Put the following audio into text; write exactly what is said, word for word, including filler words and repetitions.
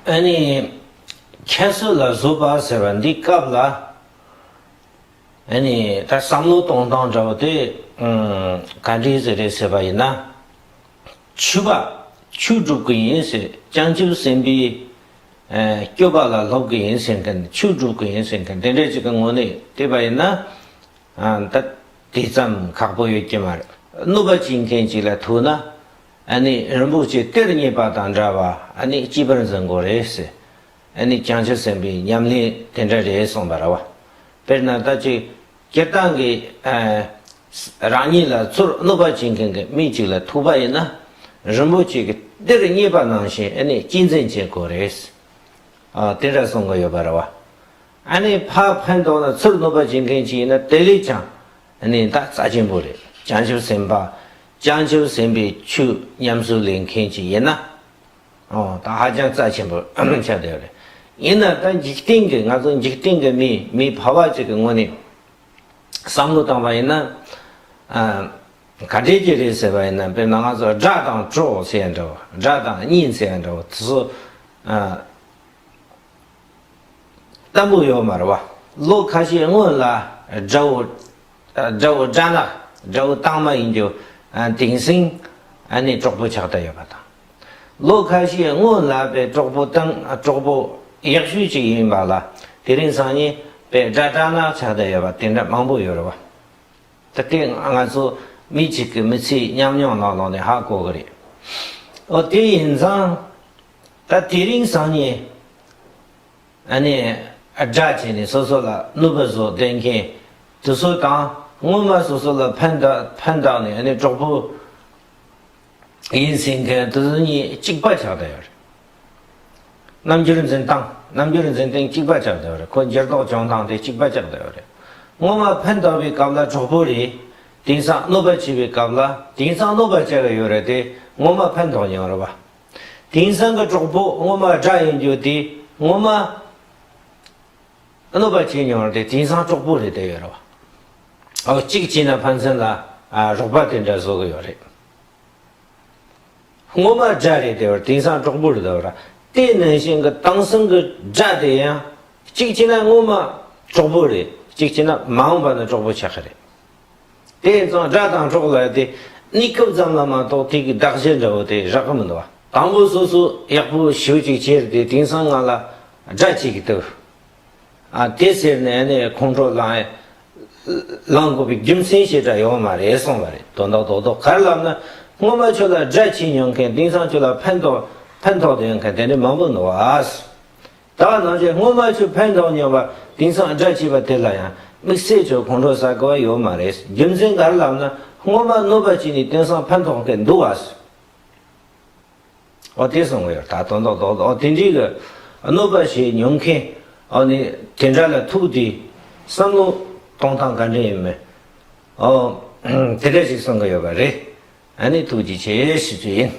ཨ་ནི་ཁྱད་གསོད་ལ་བཟོད་པ་ཟེར་བ་འདི་སྐབས་ལ། ཨ་ནི་ད་བསམ་བློ་གཏོང་སྟངས་འདྲ་བོ་དེ་ཨུམ་ག་འདྲ་ཟིག་རེད་ཟེར་བ་ཡིན་ན། ཆོས་པ་ཆོས་སྒྲུབ་ཀྱི་ཡིན་ཟེར། བྱང་ཆུབ་སེམས་དཔའི་ཨ་སྤྱོད་པ་ལ་སློབ་ཀྱི་ཡིན་ཟེར་མཁན། ཆོས་སྒྲུབ་ཀྱི་ཡིན་ཟེར་མཁན་དེ་འདྲ་ཅིག་གི་ངོས་ནས་བལྟས་པ་ཡིན་ན། ཨ་ད་དེ་ཙམ་ཁག་པོ་ཡོད་ཀྱི་མ་རེད། གནོད་པ་བྱེད་མཁན་ཅིག་ལ་ཐུག་ན། ཨ་ནི་རིན་པོ་ཆེ་གཏེར་རྙེད་པ་དང་འདྲ་བ། ཨ་ནི་གཅེས་པར་འཛིན་དགོས་རེད་ཟེར། ཨ་ནི་བྱང་ཆུབ་སེམས་དཔའི་ཉམས་ལེན་དེ་འདྲ་རེད་གསུངས་པ་རེད་བ། དཔེར་ན་ད་ཅིག་སྤྱིར་བཏང་གི་ཨ་རང་ཉིད་ལ་ཚུར་གནོད་པ་བྱེད་མཁན་གྱི་མི་གཅིག་ལ་ཐུག་པ་ཡིན་ན། རིན་པོ་ཆེ་གི་གཏེར་རྙེད་པ་ནང་བཞིན་ཨ་ནི་གཅེས་འཛིན་བྱེད་དགོས་རེད། ཨ་དེ་འདྲ་གསུང་གི་ཡོད་པ་རེད་བ། ཨ་ནི་ཕར་ཕན་ཐོགས་ན་ཚུར་གནོད་པ་བྱེད་མཁན་ཅིག་ཡིན་ན་དེ་ལས་ཀྱང་ཨ་ནི་ད་རྩ་ཆེན་པོ་རེད། བྱང་ཆུབ་སེམས་དཔའ། བྱང་ཆུབ་སེམས་དཔའི་ཆོས་ཉམས་སུ་ལེན་མཁན་ཅིག་ཡིན་ན། ཨོ་ད་ཧ་ཅང་རྩ་ཆེན་པོ་ཆགས་བསྡད་ཡོད་རེད། ཡིན་ན་ད་འཇིག་རྟེན་གྱི་ང་ཚོ་འཇིག་རྟེན་གྱི་མི་མི་ཕལ་བ་ཅིག་གི་ངོས་ནས་བསམ་བློ་བཏང་བ་ཡིན་ན། ཨ་ག་འདྲས་ཅིག་རེད་ཟེར་བ་ཡིན་ན། དཔེར་ན་ང་ཚོ་དགྲ་དང་གྲོགས་ཟེར་ཡ་འདྲ་བོ། དགྲ་དང་གཉེན་ཟེར་ཡ་འདྲ་བོ་དེ་ཚོ་ཨ་བརྟན་པོ་ཡོད་མ་རེད་བ། ལོ་ཁ་ཤས་སྔོན་ལ་དགྲ་བོ་དགྲ་བོ་དགྲ་ནག་དགྲ་བོ་དྭངས་མ་ཡིན་རྒྱུ་ཨ་དེང་སང་ཨ་ནི་གྲོགས་པོ་ཆགས་བསྡད་ཡོད་པ་དང་། ལོ་ཁ་ཤས་སྔོན་ལ་པའི་གྲོགས་པོ་དང་གྲོགས་པོ་ཡག་ཤོས་ཅིག་ཡིན་པ་ལ། དེ་རིང་སང་ཉིན་པའི་དགྲ་དགྲ་ནག་ཆགས་བསྡད་ཡོད་པ་དེ་འདྲ་མང་པོ་ཡོད་རེད་བ། ད་དེ་ང་ཚོ་མི་གཅིག་གི་མི་ཚེའི་ཉམས་མྱོང་ནང་ལོགས་ནས་ཧ་གོ་གི་རེད། ཨོ་དེ་ཡིན་ཙང་ད་དེ་རིང་སང་ཉིན་ཨ་ནི་དགྲ་བྱས་ནས་སོ་སོ་ལ་གནོད་པ་བཟོ་བསྡད་མཁན་དེ་ཚོ་དང་། སྔོན་མ་སོ་སོ་ལ་ཕན་བཏགས་ཕན་བཏགས་ནས་ཨ་ནི་གྲོགས་པོ་ཡིན་ཟེར་མཁན་དེ་ཚོ་གཉིས་གཅིག་པ་ཆགས་བསྡད་ཡོད་རེད། རྣམ་འགྱུར་འཛིན་སྟངས། རྣམ་འགྱུར་འཛིན་སྟངས་གཅིག་པ་ཆགས་བསྡད་ཡོད་རེད། ཁོ་འགྱུར་ལྡོག་བྱུང་སྟངས་དེ་གཅིག་པ་ཆགས་བསྡད་ཡོད་རེད། སྔོན་མ་ཕན་བཏགས་པའི་སྐབས་ལ་གྲོགས་པོ་རེད། དེང་སང་གནོད་པ་བྱེད་པའི་སྐབས་ལ། དེང་སང་གནོད་པ་བྱེད་ཀྱི་ཡོད་རེད་དེ། སྔོན་མ་ཕན་ཐོགས་མྱོང་རེད་བ། དེང་སང་གི་གྲོགས་པོ་སྔོན་མ་དགྲ་ཡིན་རྒྱུ་དེ། སྔོན་མ་གནོད་པ་བྱེད་མྱོང་རེད་དེ། དེང་སང་གྲོགས་པོ་རེད་བསྡད་ཡོད་རེད་བ། ཨོ་གཅིག་བྱས་ན་ཕན་ཚུན་ལ་ཨ་རོགས་པ་དེ་འདྲ་བཟོ་གི་ཡོད་རེད། སྔོན་མ་དགྲ་རེད་བསྡད་པ་དེང་སང་གྲོགས་པོ་རེད་བསྡད་པ་ར། དེ་ནང་བཞིན་གྱི་དེང་སང་གི་དགྲ་དེ་ཡང་གཅིག་བྱས་ན་སྔོན་མ་གྲོགས་པོ་རེད། གཅིག་བྱས་ན་མ་འོངས་པ་ན་གྲོགས་པོ་ཆགས་ཀྱི་རེད། དེ་ཡིན་ཙང་དགྲ་དང་གྲོགས་ལབ་ཡ་དེ་གནས་སྐབས་ཙམ་ལ་མ་གཏོགས་དེ་གི་གདགས་གཞི་འདྲ་བོ་དེ་རག་གི་མི་འདུག་བ། དང་པོ་སོ་སོ་ཡག་པོ་ཞེ་པོ་ཅིག་བྱས་རེད་དེ། དེང་སང་ང་ལ་དགྲ་བྱེད་ཀྱི་འདུག་ཨ་དེ་ཟེར་ནས་ཨ་ནི་ཁོང་ཁྲོ་ལངས་ལངས་དགོས་པའི་རྒྱུ་མཚན་ཞེ་དྲག་ཡོད་མ་རེད་གསུངས་པ་རེད། དོན་དག་རྡོག་རྡོག་ག་རེ་ལབ་ན། སྔོན་མ་ཁྱོད་ལ་དགྲ་བྱེད་མྱོང་མཁན། དེང་སང་ཁྱོད་ལ་ཕན་ཐོགས་ཕན་ཐོགས་བསྡད་ཡོད་མཁན་དེ་འདྲ་མང་པོ་འདུག་ཨ། ད་ནང་བཞིན་སྔོན་མ་ཁྱོད་ཕན་ཐོགས་མྱོང་བ་དེང་སང་དགྲ་བྱས་པ་དེ་ལ་ཡང་དམིགས་བསལ་ཁྱོད་ཁོང་ཁྲོ་ཟ་དགོས་པ་ཡོད་མ་རེད། རྒྱུ་མཚན་ག་རེ་ལབ་ན། སྔོན་མ་གནོད་པ་བྱས་ནས་དེང་སང་ཕན་ཐོགས་མཁན་འདུག་ཨ། ཨོ་དེ་གསུང་གི་ཡོད། ད་དོན་དག་རྡོག་རྡོག་ཨོ་དེ་འདྲའི་གི་གནོད་པ་བྱས་མྱོང་མཁན། ཨོ་ནི་དེ་འདྲ་ལ་ཐུག་དུས་བསམ་བློ་གཏོང་སྟངས་ག་འདྲ་ཡིན་མིན། ཨོ་དེ་འདྲ་ཞིག་གསུང་གི་ཡོད་པ་རེད། ཨ་ནི་ཐུགས་རྗེ་ཆེ་ཞུ་རྒྱུ་ཡིན།